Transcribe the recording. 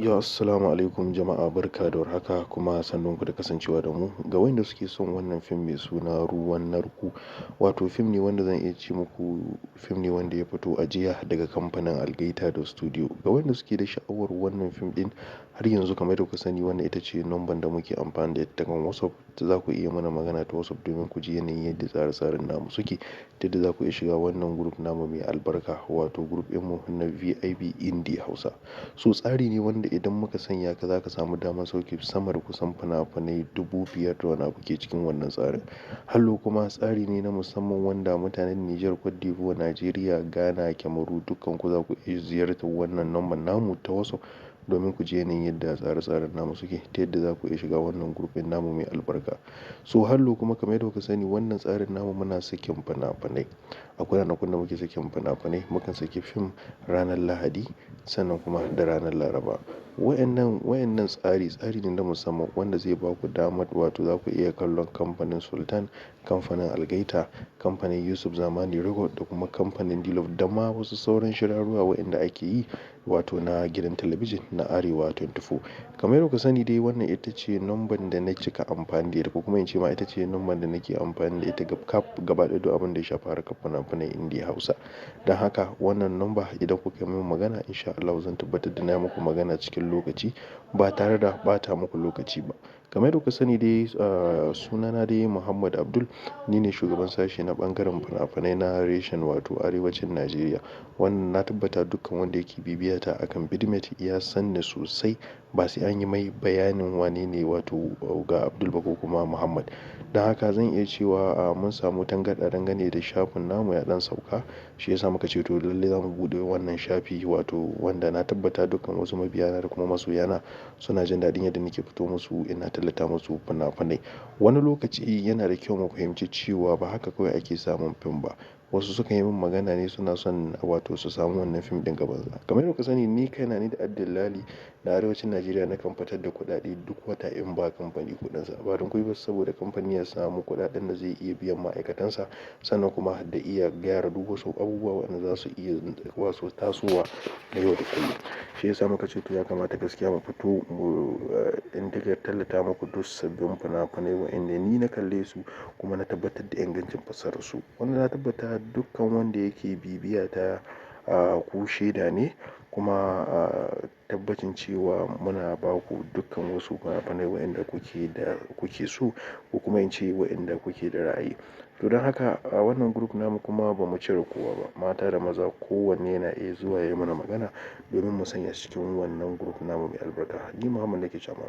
Ya assalamu alaikum jama'a, barka da warhaka kuma sannunku da kasancewa da mu. Ga wanda suke son wannan fim mai suna Ruwan Narko, wato fim ne wanda zan iya ce muku fim ne wanda ya fito a jiya daga kamfanin Algaita da Studio. Ga wanda suke da sha'awar wannan fim ɗin, har yanzu kamar yadda kuka sani, wannan ita ce number da muke amfani da ita kan WhatsApp. Za ku iya mana magana ta WhatsApp domin ku ji yanayin yadda tsare-tsaren namu suke, ta yadda za ku iya shiga wannan group namu mai albarka, wato group ɗinmu na VIP Indie Hausa. So tsari ne wanda idan muka sanya ka, za ka samu damar sauke sama da kusan fina-finai 5,000 da wani abu ke cikin wannan tsarin. Hallo, kuma tsari ne na musamman wanda mutanen Nijar, Cote d'Ivoire, Najeriya, Ghana, Cameroon, dukkan ku za ku iya ziyartar wannan number namu ta WhatsApp domin ku ji yanayin yadda tsare-tsaren namu suke, ta yadda za ku iya shiga wannan group ɗin namu mai albarka. So hallo, kuma kamar yadda kuka sani, wannan tsarin namu muna sakin fina-finai. Akwai ranakun da muke sakin fina-finai, mukan saki fim ranar Lahadi sannan kuma da ranar Laraba. Wayannan tsari, tsari ne na musamman wanda zai ba ku damar, wato za ku iya kallon kamfanin Sultan, kamfanin Algaita, kamfanin Yusuf Zamani Record da kuma kamfanin Dlove da ma wasu sauran shirarruwa waɗanda ake yi, wato na gidan talabijin na Arewa 24. Kamar yadda kuka sani dai, wannan ita ce number da na cika amfani da ita, ko kuma in ce ma ita ce number da nake amfani da ita kaf gaba ɗaya duk abin da ya shafi harkar fina-finai Indie Hausa. Don haka wannan number, idan kuka yi min magana, in sha Allahu zan tabbatar da na yi muku magana cikin lokaci ba tare da ɓata muku lokaci ba. Kamar yadda kuka sani dai, sunana dai Muhammad Abdul, ni ne shugaban sashe na ɓangaren fina-finai na reshen, wato Arewacin Najeriya. Wannan na tabbata dukkan wanda yake bibiyata akan Vidmate ya san ni sosai, ba sai an yi mai bayanin wane ne wato Oga Abdul ba ko kuma Muhammad. Don haka zan iya cewa mun samu tangarɗa dangane da shafin namu ya ɗan sauka. Shi ya sa muka ce to lallai za mu buɗe wannan shafi, wato wanda na tabbata dukkan wasu mabiyana da kuma masoyana suna jin daɗin yadda nake fito musu ina tallata musu fina-finai. Wani lokaci yana da kyau mu fahimci cewa ba haka kawai ake samun fim ba. Wasu sukan yi min magana ne suna son, wato su samu wannan fim ɗin gabanza. Kamar yadda kuka sani, ni kaina, ni da Addillali na Arewacin Najeriya, nakan fitar da kuɗaɗe duk wata in ba kamfani kuɗinsa. Ba don komai ba saboda kamfani ya samu kuɗaɗen da zai iya biyan ma'aikatansa sannan kuma da iya gyara duk wasu abubuwa waɗanda za su iya wasu tasowa na yau da kullum. Shi ya sa muka ce to ya kamata gaskiya mu fito mu in dinga tallata muku duk sabbin fina-finai waɗanda ni na kalle su kuma na tabbatar da ingancin fassarar su. Wanda na tabbata dukkan wanda yake bibiyata, ku shaida ne kuma tabbacin cewa muna ba ku dukkan wasu fina-finai waɗanda kuke da kuke so, ko kuma in ce waɗanda kuke da ra'ayi. To don haka a wannan group namu kuma ba mu cire kowa ba, mata da maza, kowanne yana iya zuwa ya yi mana magana domin mu sanya cikin wannan group namu mai albarka. Ni Muhammad nake cewa.